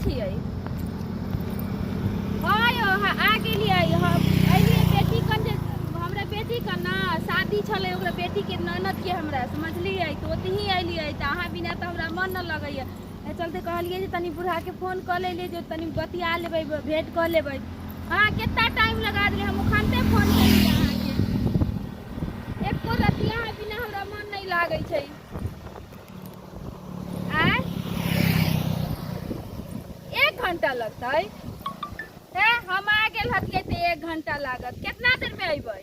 छियै? हँ यौ, अहाँ आ गेलियै। हम अयलियै बेटी कन जे हमरा बेटी कन ने शादी छलै, ओकरा बेटीके ननदके हमरा, समझलियै? तऽ ओतही अयलियै तऽ अहाँ बिना तऽ हमरा मन नहि लगैए। एहि चलते कहलियै जे तनी बूढ़ाके फोन कऽ लेलियै जे तनी बतिया लेबै, भेँट कऽ लेबै। अहाँ कतना टाइम लगा देलियै, हम उखनते फोन केलियै अहाँके। एको रत्ती अहाँ बिना हमरा मन नहि लागै छै। आँय, एक घंटा लगतै? हे, हम आ गेल हतियै तऽ एक घंटा लागत? कितना देरमे अयबै?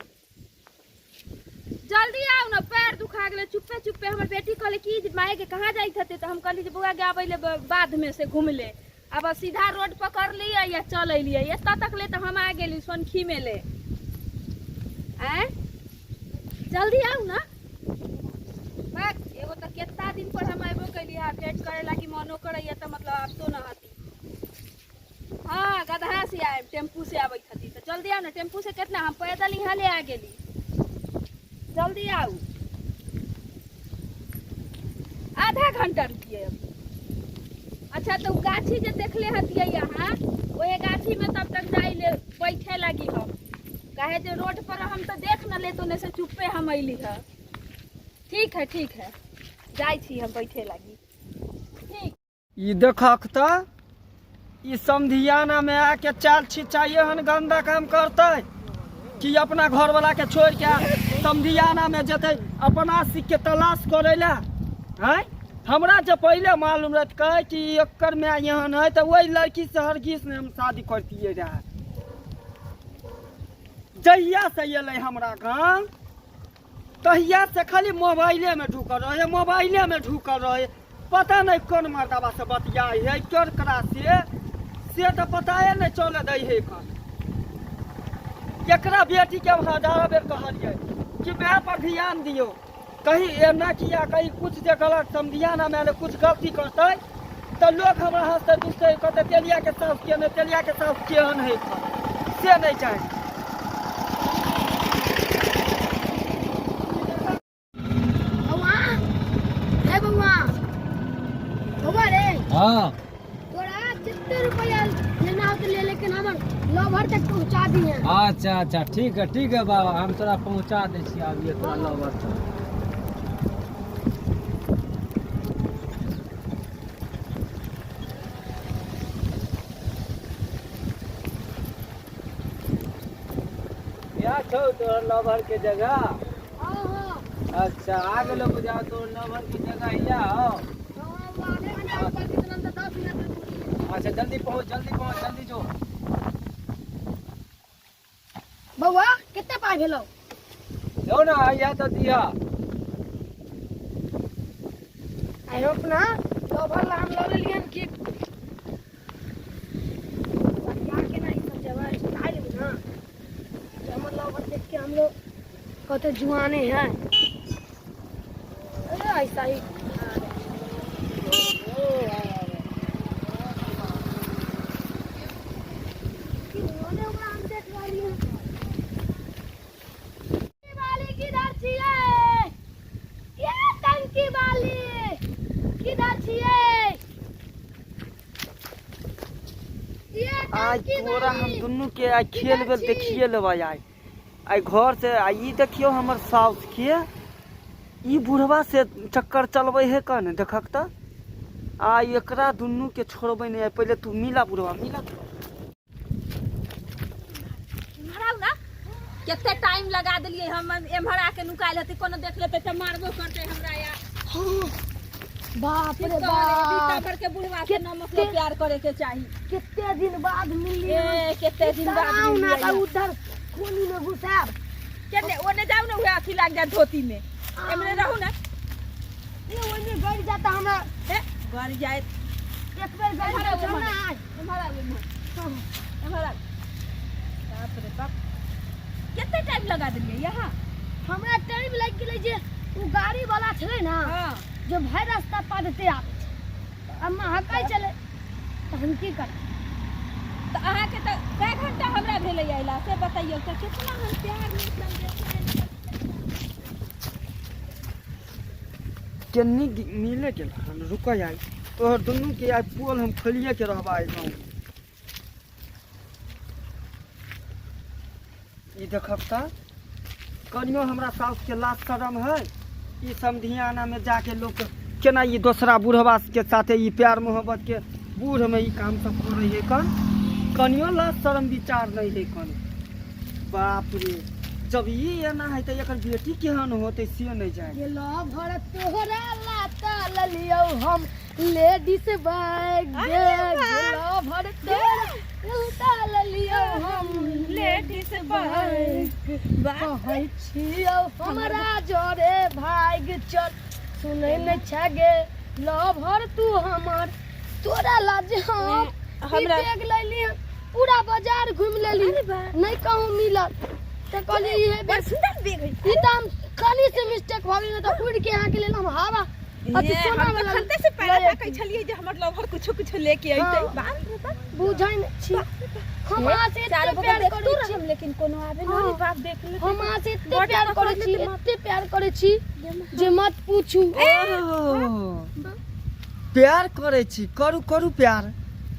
जल्दी आउ ने, पैर दुखा गेलै। चुप्पे चुप्पे हमर बेटी कहले कि जे मायके कहाँ जाइत हते, तऽ हम कहली जे बौआ के आबै ले बाधमे से घुमले। आब सीधा रोड पकड़ लियै या चल अयलियै एतऽ तक ले, तऽ हम आ गेली सोनखीमे ले। आँय, जल्दी आउ ने। बस एगो तऽ केतना दिन पर हम अयबो कैली हँ, भेंट करे लागी मनो करैया तऽ मतलब आबतो न हती। हाँ, गदहा से आयब, टेम्पू से आबैत हती तऽ जल्दी आउ ने। टेम्पू से केतना, हम पैदल यहाँ ले आ गेली। जल्दी आउ। आधा घंटा रुकिए अभी। अच्छा, तऽ उ गाछी जे देखले हतियै अहाँ, ओहे गाछी में तब तक जाइ ले बैठे लागी हम, काहे जे रोड पर हम तऽ देख न लेतो ने से चुप्पे हम अयली ह। ठीक है, ठीक है, जाइ छी हम बैठे लागी। ठीक। ई देखक तऽ ई समधियाना में आके चाल छिचाइए हन, गंदा काम करतै कि अपना घर वाला के छोड़ के समधियाना में जेतै अपना सीख के तलाश करे ला। हैं, हमरा जे पहले मालूम रहत कहे कि एकर माय एहन है तऽ ओहि लड़की से हरगिज ने हम शादी करतियै रहे। जहिया से एलै हमरा गाँव तहिया से खाली मोबाइले में ढुकल रहे, मोबाइले में ढुकल रहे। पता नहीं कोन मर्दबा से बतियाई है, केकरा से तऽ पताए नहीं चले दै है। कन एकरा बेटी के हम हजारों बेर कहलियै कि माय पर ध्यान दियौ, कहीं एना किया कहीं कुछ जे गलत समझिया ना मैंने कुछ गलती करतै तऽ लोग हमरा हंसते दुसते, कहते तेलिया के सास के नहि, तेलिया के सास केहन है, से नहीं चाहे। बौआ, हे बौआ, बौआ रे। हाँ। तोरा जितने रुपया लेना हो तो ले, लेकिन हमर लवर तक पहुंचा दिए। अच्छा अच्छा, ठीक है, ठीक है बाबा, हम तोरा पहुंचा दै छियै अभी तोरा लवर तक। यहाँ छौ तोहर लवर के जगह? हाँ हाँ। अच्छा, आ गेलो बुझा, तोहर लवर के जगह हिया हो। हाँ, वो आधे घंटा में पहुंची, तुरंत 10 मिनट में पहुंची। अच्छा, जल्दी पहुंच, जल्दी पहुंच, जल्दी जो। बौआ, कते पाइ भेलौ? जो ना, आइया तो दिया। I hope ना लवर ला हम लऽ लेलियन कि सरकार के ना ई सब जगह स्टाइल में ना जे हमर लवर देख के हम लोग कहते जुआने हैं। अरे ऐसा ही कि उन्होंने ओकरा हम देख रहली हन। वाली किधर छियै? ये टंकी वाली किधर छियै? ये आइ टंकी तोरा हम वाली दुनू के आइ खेल किधर बेल छी? देखिए लेबै आइ, आइ घर से। आ ई देखियौ हमर साउस के ई बुढ़वा से चक्कर चलबै है कन, देखक तऽ। आ एकरा दुनू के छोड़बै नहि आइ। पहिले तू मिला बुढ़वा, मिला। एम्हर आउ ना, कते टाइम लगा देलियै। हम एम्हर आके नुकायल हती, कोनो देख लेतै तऽ मारबो करतै हमरा। या बाप ठीक रे कहले, बाप। बीता भर के बुढ़वा से न मतलब प्यार करे के चाही। कितने दिन बाद मिलली। ए, कते दिन बाद आउ ना मिललियै। तऽ उधर कोनी में घुसाब। केने ओने जाउ ने, उहे अथी लाग जाय धोती में। एमरे रहू ने। ये ओने गड़ जाता हमरा। हे, गड़ जायत। एक बेर गड़ एम्हर आउ, जाता एम्हर। ना आज। एम्हर आउ, एम्हर, एम्हर आउ। बाप रे बाप, कते टाइम लगा देलियै यहाँ? हमरा टाइम लागि गेलै जे ओ गाड़ी वाला छलै ना जो भरि रास्ता पादते आबै छै, अम्मा हकै छलै तऽ हम की करब? तऽ अहाँके तऽ कए घंटा हमरा भेलै अयला से बतैयौ तऽ। कितना हम प्यार में एकदम केन्नी मिले गेल हन? रुकै आइ। तोहर दुनू के आइ पोल हम खोलिए के रहबा एहि गाँव। ई देखब तऽ कनियो हमरा साउस के लाज शरम है? ई समधियाना में जाके लोग केना ई दोसरा बुढ़वा के साथे ई प्यार मोहब्बत के बूढ़ में ई काम सब करे है कन? कनियो लाज शरम विचार नहीं है कन। बाप रे, जब ई एना है तऽ एकर बेटी केहन होतै से नहीं जाने। ये लवर तोहरा लाता ललियौ हम लेडीज बैग गे, लवर तोहरा लाता ललियौ हम लेडीज बैग। कहै छियौ हमरा जरे भागि चल, सुनै नहि छै गे लवर तू हमर। तोरा लाज हम हमरा ई बैग लैली, पूरा बाजार घुमि लेली, नहि कहूँ मिलल, तऽ कहली इहे बड़ बैग सुंदर बैग है। ई तऽ हम कनी से मिस्टेक भऽ गेल, तऽ उड़ि के अहाँके लेल हम हवा अथी ये, सोना हम वाला तखनते से पैरा लऽ ताकै छलियै जे हमर लवर कुछो कुछो लेके अइतै। हाँ। बाप रे बाप, बुझै नहि छी, हम अहाँ से चारू एते बगल प्यार देखतो करै छी। रहम लेकिन कोनो आबे हाँ। नहीं। बाप, देख ले। हम अहाँ से एते बड़ प्यार पकड़ करै छी, लेते माँ। एते प्यार करै छी जे मत पूछू। ओहो, प्यार करै छी, करू करू प्यार।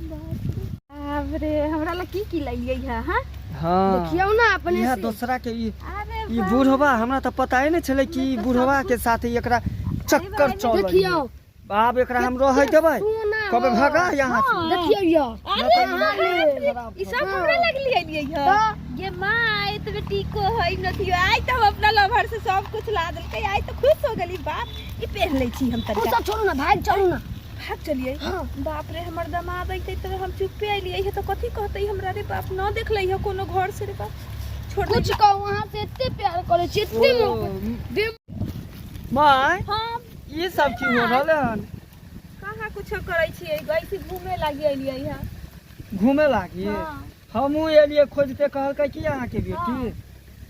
बाप रे, हमरा ला की की लैलियै है? हाँ। हाँ, देखियौ ने अपने इएह से। दोसरा के ई अरे ई बूढ़वा, हमरा तऽ पताए नहि छलै कि ई बूढ़वा के साथ एकरा चक्कर चल। देखियौ बाप, एकरा हम रहै देबै? सोना कबे भगा यहाँ से। देखियौ यौ। अरे अहाँ ले। ई सब हमरा लगली एलियै है। तऽ ये माँ, एतबे टीको है नथियो। आइ तऽ हम अपना लवर से सब कुछ ला देलकै, आइ तऽ खुश हो गेली। बाप, ई पहन लै छी हम ओ तनिका। सब छोड़ू ने, भागि चलू ने। भाग चलियै? हाँ। बाप रे, हमर दमाद अइतै तऽ हम चुप्पे अइलियै है तऽ कथी कहतै हमरा? रे बाप, न देखलै है कोनो घर से। रे बाप, छोड़ दे। कुछ कहू, अहाँ से एते प्यार करै छी, एते मोहब्बत माय। हाँ। ई सब की हो रहल हन? कहाँ कुछो करै छियै, ऐसे घूमे लागी अइलियै है। घूमे लागी? हाँ। हमहूँ एलियै खोजते, कहलकै कि अहाँके बेटी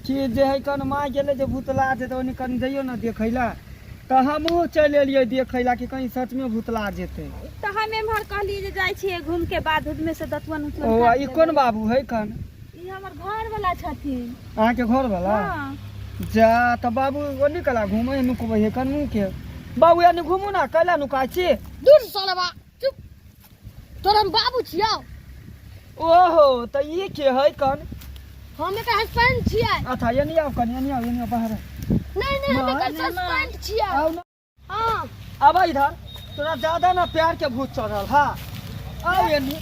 कि जे है कन माँ गेलै जे भूतला छै, तऽ ओनी कनि जइयौ ने देखै ला, तऽ हमहूँ चलि एलियै देखै ला कि कहीं सचमे भूतला जेतै। तऽ हम एम्हर कहलियै जे जाइ छियै घूम के बाद उधमे से दतवन उतवन ओ काटि ई लेबै। कोन बाबू है कन? ई हमर घर वाला छथिन। अहाँके घर वाला? हाँ। जा तऽ बाबू ओनी कला घूमै नुकबै है कन मुँह के बाबू, यानी घूमू ना, कैला नुकाइ छी? दूर सालबा, चुप, तोर हम बाबू छियौ। ओहो, तऽ ई के है कन? हम एकर हस्बैंड छियै। अच्छा, एनी आउ कन, एनी आउ, एनी आउ बाहर। नहीं नहीं, हम एकर हस्बैंड छियै। आउ ना। हाँ। आब इधर, तोरा ज्यादा ना प्यार के भूत चढ़ल। हाँ, आउ एनी।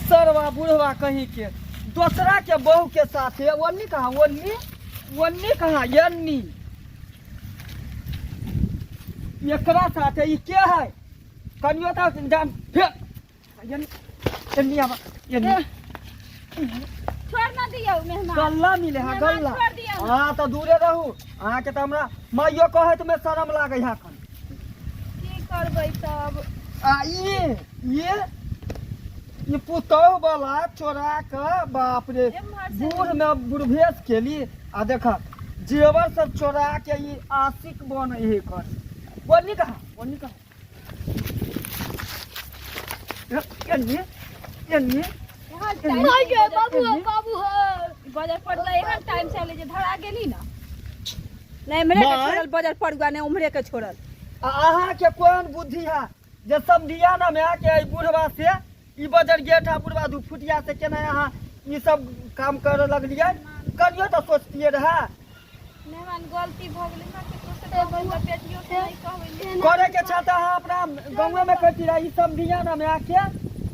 सरवा बुढ़वा कहीं के दोसरा के बहू के साथ है। ओन्नी कहाँ, ओन्नी, ओन्नी कहाँ, एन्नी एकरा साथे ई के है? कनियो तऽ जान फेर एन्नी, एन्नी आब, एन्नी। छोड़ ना दियौ मेहमान। गल्ला मिले है। मेहमान, गल्ला छोड़ दियौ। हाँ, तऽ दूरे रहू। अहाँके तऽ हमरा माइयो कहैत में शरम लागै है एखन। की करबै तब? आ ई ई पुतहु वाला चोरा के, बाप रे, एम्हर से बूढ़ में बुढ़भेस केली आ देख जेवर सब चोरा के ई आशिक बनै है कर। ओन्नी कहाँ, ओन्नी कहाँ, एन्नी, एन्नी। यहाँ टाइम नहीं गे से बाबू है, बाबू है। बजर पड़ला, एहन टाइम से अयलै जे धरा गेली ना। नहि एम्हरे के माय। छोड़ल बजर पड़ुआ, नहि उम्हरे के छोड़ल। आ अहाँके कोन बुद्धि है जे समधियाना में आके एहि बुढ़वा से ई बजर गेट आ बुढ़वा दू फुटिया से केना अहाँ ई सब काम करे लगलियै? कनियो तऽ सोचतियै रहए। मेहमान, गलती भऽ गेलै ना, केकरो से कहबै तऽ बेटियो के नहि कहबै। करे के छल तऽ अहाँ अपना गाँवे में कहती रहे। ई समधियाना में आके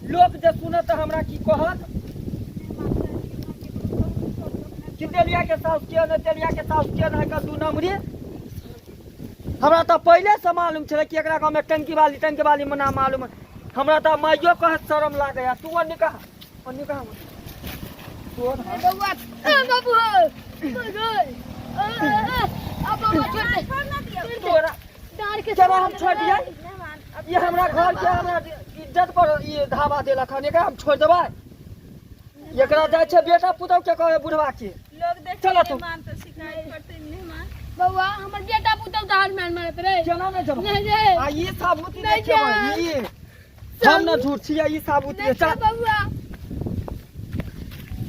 लोक जे सुनत तऽ हमरा की कहत कि तेलिया के साउस के नहि, तेलिया के साउस के नहि के दू नम्बरी। हमरा तऽ पहिले से मालूम छलै कि एकरा गाँवमे टंकी वाली, टंकी वाली मना मालूम है। हमरा तऽ माइयो कहत शरम लागै है। तू ओन्नी कहाँ, ओन्नी कहाँ तोर ए बउआ, ए बाबू है। ओए गे। ए, ए, ए, अब बउआ छोड़ दे। छोड़ ना दियौ। तोरा डार के चलो हम छोड़ दियै। मेहमान, अब ये हमरा घर के हमरा इज्जत पर ई धावा देलक हन, एकरा हम छोड़ देबै? एकरा जाइ छै बेटा पुतहु के कहे बुढ़वा के। लोग देखतै चलो तू। मेहमान तऽ शिकायत करतै मेहमान। बउआ, हमर बेटा पुतहु दाल मार मारत रे। केना नहि जब नहीं रे। आ ई साबुती नहि देखेबै जाय। ई हम न झूठ छियै, ई साबुती नहीं चल। बउआ।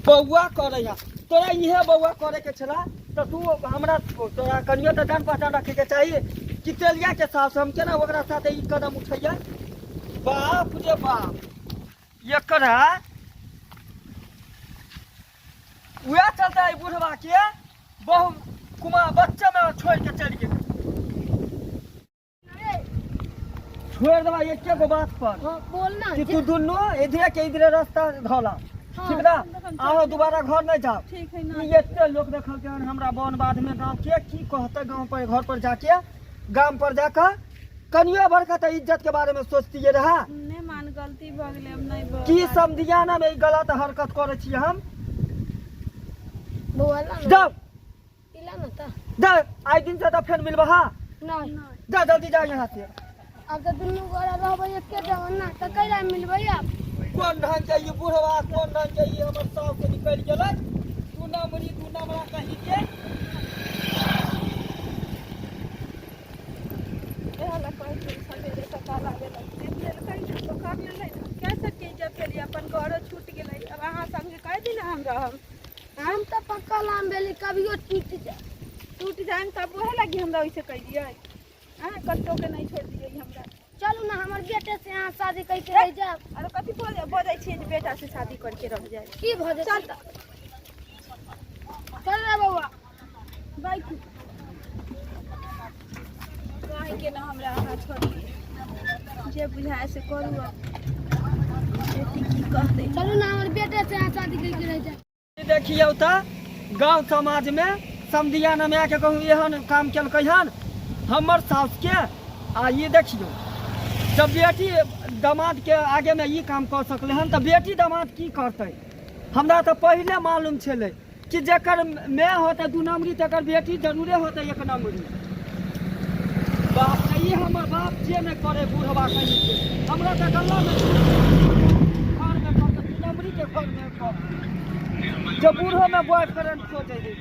बौआ करैया तोरा, इहे बौआ करे के छला तऽ तू हमरा तोरा कनियो तऽ जान पहचान रखे के चाही कि कि तेलिया के सास हम केना ओकरा साथे ई कदम उठैयै। बाप रे बाप, एकरा वएह चलते एहि बुढ़वा के बहु कुमार बच्चा में छोड़ के चलि गेल। छोड़ देबा एके गो बात पर। हाँ बोल ना। कि तू दुनू इधरे के इधरे रास्ता धोला। हाँ। ठीक ना? आहो दोबारा घर नहीं जाओ। ठीक है ना। ई एते लोग देखल के हमरा बन बाध में गांव के की कहते, गांव पर घर पर जाके गाम पर जाकर कनियो बड़का तऽ इज्जत के बारे में सोचतिए रहा। नहि मान, गलती भऽ गेलै, हम नहि बजबै। की समधियाना में ई गलत हरकत करै छी हम? बौआ ला ना। जाओ। ई ला ना तऽ। जा, आइ दिन से तऽ फेर मिलबह। हाँ नहीं। जा जल्दी जा यहाँ से। आब तऽ दुनू गोरा रहबै एके जगह ना, तऽ कैला मिलबै आब? कोन ढंग के ई बुढ़वा, कोन ढंग के ई हमर साउस से निकलि गेलै। दू नमरी दू नमरा कही के। इएह लए कहै छी सवेरे सकाल आबै लए। लेलकै ने, पकड़ लेलै ने, कै सबके इज्जत केलियै, अपन घरो छूटि गेलै। आब अहाँ संगे कए दिन हम रहब? हम तऽ पक्कल आम भेली, कभियो टूटि जाए। टूटि जाइम तब उएह लागी हमरा ओइसे कैलियै। अहाँ कतहु के नहि छोड़ि दियै हमरा। चलू ना, हमर बेटे से अहाँ शादी करके रह जाब। अरे कथी बजै छियै जे बेटा से शादी करके रह जाए? की भऽ जेतै? चल तऽ। चल रे बौआ। बैठ काहे के ना हमरा अहाँ छोड़ियै, जे बुझाए से करू। आब बेटी की कहतै? चलू ना, हमर बेटे से अहाँ शादी करके रह जाब। देखियौ तऽ गाँव समाजमे समधियाना में आके कहूँ एहन काम केलकै हन हमर सासके। आ ई देखियौ, जब बेटी दामादके आगेमे ई काम कऽ सकलै हन तऽ बेटी दामाद की करतै? हमरा तऽ पहिले मालूम छलै कि जकर माय होतै दू नम्बरी तकर बेटी जरूरे होतै एक नम्बरी। बाप रे, ई हमर बाप जे नहि करे बुढ़वा कहीं के, हमरा तऽ गल्लामे घरमे करतै, दू नम्बरीके घरमे करतै, जे बूढ़ोमे बॉयफ्रेंड खोजै है।